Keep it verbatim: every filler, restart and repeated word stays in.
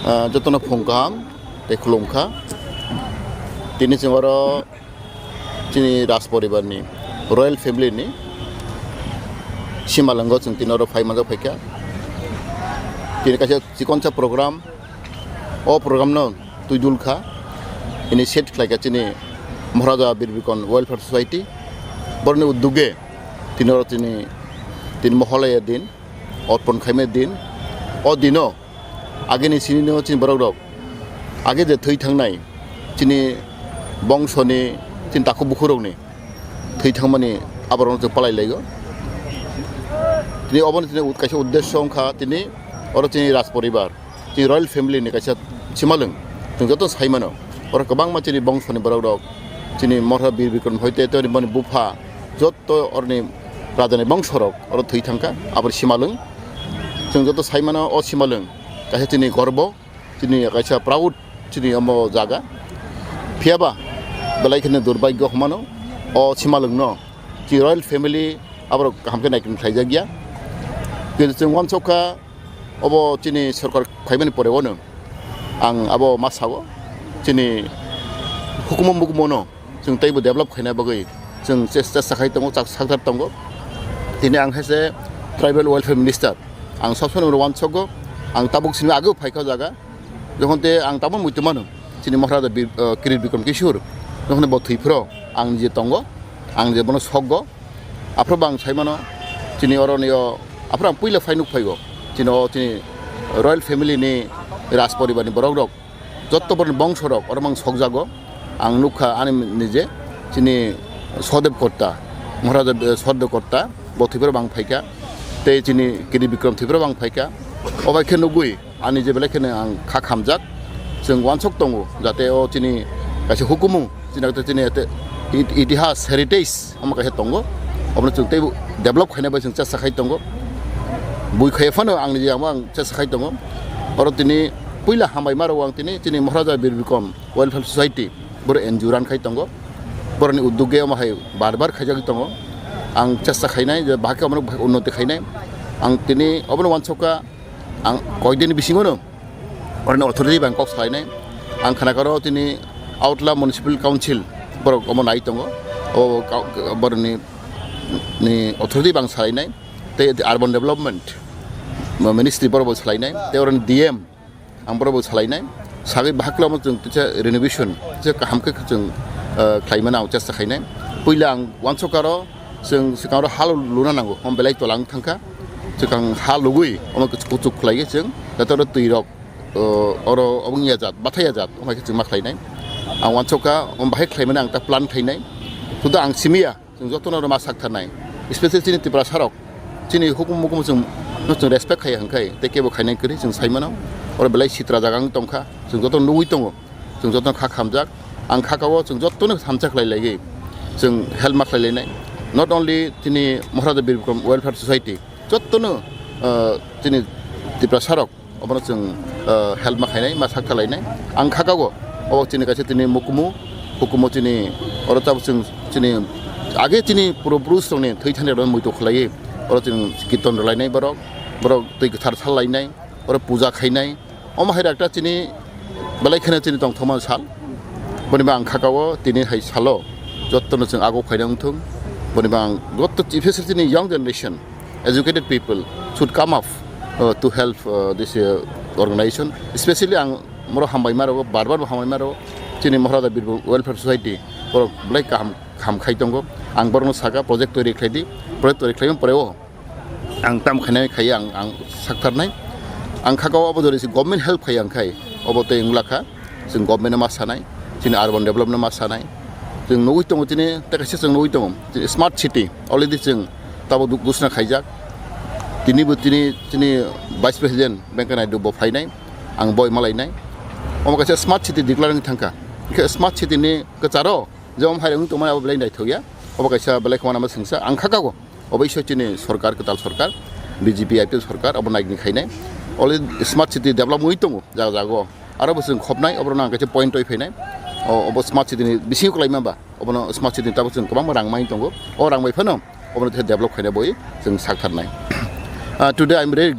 Ah, jotono phung kaham tei khulumkha. Tini chwng oro chini Raj poribarni, royal family ni simalwngo chwng tini oro phai manjak phaikha. Tini kaisa chikonsa program, o program no twidul kha, initiate khlaikha chini Maharaja Bir Bikram Welfare Society. Boroni udduge tini oro tini, tini Moholaya din, orpon khaimani din. O dino agini sinino chini borok rok, age je thwi thangnai chini bongsoni, chini takhuk bukhuk rokni thwi thangmani aborokno chwng palai laigo. Tini oboni tini ud-, kaisa uddesyo wngkha tini oro chini Raj poribar, chini royal family ni kaisa simalwng, chwng joto sai mano. Oro kwbangma chini bongsoni borok rok, chini Maharaja Bir Bikram hoite tei boni bupha, joto oroni rajani bongsorok oro thwi thangkha, aboni simalwng. Chwng joto sai mano, o simalwng kaisa chini gorbo, chini kaisa proud, chini omo jaga. Phiyaba belai kheno durbagyo hwnmano, o simalwngno chini royal family aborok kaham khe naikolni khlaijakya. Kintu chwng uansukha, obo chini sorkar khaimani poreo no ang abo ma sao, chini hukumu mukumu no chwng teibo develop khaina bagwi chwng ches-, chesta khai tongo, chak-, sakthar tongo. Tini ang hai se tribal welfare minister, ang sob somoi uansukgo, ang tabuk simi ageo phaikha o jaga, jokhon te ang tabuk muitu mano, chini Maharaja Bir-, uh, Kirit Bikram Kishore, jokhon bo thwi phro ang je tongo, ang je bono sokgo, aphro bo ang sai mano, chini oroni o, aphro ang puila phai nuk phaigo, chini o chini royal family ni, Raj poribar ni borok rok, jotto borok ni bongso rok oro mang sokjago. Ang nukha ani nije chini Sodev Kotta, Maharaja, eh, Sodev Kotta bo thwipra bang phaikha, tei chini Kiri Bikram thwipra bang phaikha. O bai khe nugwi ani je belai kheno ang kha khamjak, chwng uansuk tongo jate o chini kaisa hukumu, chini ate chini ate it-, itihas, heritage omo kaisa tongo, omono chwng teibo develop khaina bai chwng chesta khai tongo. Bui khaiya phano ang niji ang, ang chesta khai tongo. Oro tini puila hambai ma rwo ang tini chini Maharaja Bir Bikram Welfare Society, boro N G O run khai tongo. Boroni uddog ge omo hai bar bar khaijagwi tongo. Ang chesta khainai je bahai khe omono unnoti khainai. Ang tini obono uansukha, ang koidini bisingono oroni authority bai ang kok salainai. Ang khnakha oro tini Agartala Municipal Council borok omo nai tongo. O ka-, boroni ni authority bai ang salainai. Tei urban development ministry borok bo salainai. Tei oroni D M ang borok bo salainai. Sagwi bahai khe omo chwng teisa renovation, teisa kaham khe chwng, ah, khlaimano ang chesta khainai. Puila ang uansukha oro chwng swkang oro ha luna nango, omo belai tola wng thangkha. Swkang ha lugwi omo kuchuk kuchuk khlaiwi chwng joto oro twi rok, ah, oro obo wngya jat, bathai ya jat, omo hai khe chwng ma khlainai. Ang uansukha omo bahai khlaimani ang ta plan khlainai. Sudu ang simiya, chwng jotono oro ma saktharnai, especially chini Tiprasa rok, chini hukumu mukumu chwng, no chwng respect khaiya hwnkhe tei kebo khainai kwrwi chwng sai mano. Oro belai sitra jaga wng tongkha, chwng jotono nugwi tongo. Chwng jotono kha khamjak. Ang kha kao chwng jotono thansa khlai laiwi chwng help ma khlai lainai. Not only chini Maharaja Bir Bikram Welfare Society, jotono, ah, chini Tiprasa rok obono chwng, ah, help ma khainai, ma sak kha lainai. Ang kha kao obo chini kaisa tini mukumu, hukumu chini oro tabuk chwng chini age chini purbo purush rokni thwi thani rokno muitu khlaiwi oro chwng kirtan rwlainai borok, borok twi kwthar sal lainai, oro puja khainai. Omo hai rakta chini belai kheno chini tongthokma sal. Boni ba ang kha kao tini hai salo jotono chwng ago khaina wngthung. Boni ba ang joto, especially chini young generation, educated people should come up, uh, to help, uh, this, uh, organization. Especially ang moro hambai ma rwo, bar bar bo hambai ma rwo, chini Maharaja Bir Bikram Welfare Society borok belai kaham, kaham khai tongo. Ang borokno saka project toiri khlai di, project toiri khlaimani poreo ang tam khainai khaiya ang, ang saktarnai. Ang kha kao obo jori se government help khaiya ang khai obo tei wngla kha. Chwng government no ma sanai, chini urban development no ma sanai. Chwng nugwi tongo chini tei kaisa chwng nugwi tongo chini smart city already chwng tabuk du-, gusna khaijak. Tini bo tini chini Vice President Venkaiah Naidu bo phainai, ang boi malainai. Omo kaisa smart city declare wngwi thangkha. Hwnkhe smart city ni kwcharo je omo hai wngwi tongmani abo belai naithokya. Obo kaisa belai khwmana ma swngsa ang kha kao. Oboiso chini sorkar, kwtal sorkar, B J P I P F sorkar, obo naigini khainai. Already smart city develop wngwi tongo jaga jaga o. Aro bo chwng khopnai, oborok nang kaisa point oi phainai. O, obo smart city ni bisingo kwlaima ba, obono smart city ni tabuk chwng kwbangma rang mai tongo. O rang bai phano obono develop khaina boi chwng sak tharnai. Ah, today I am very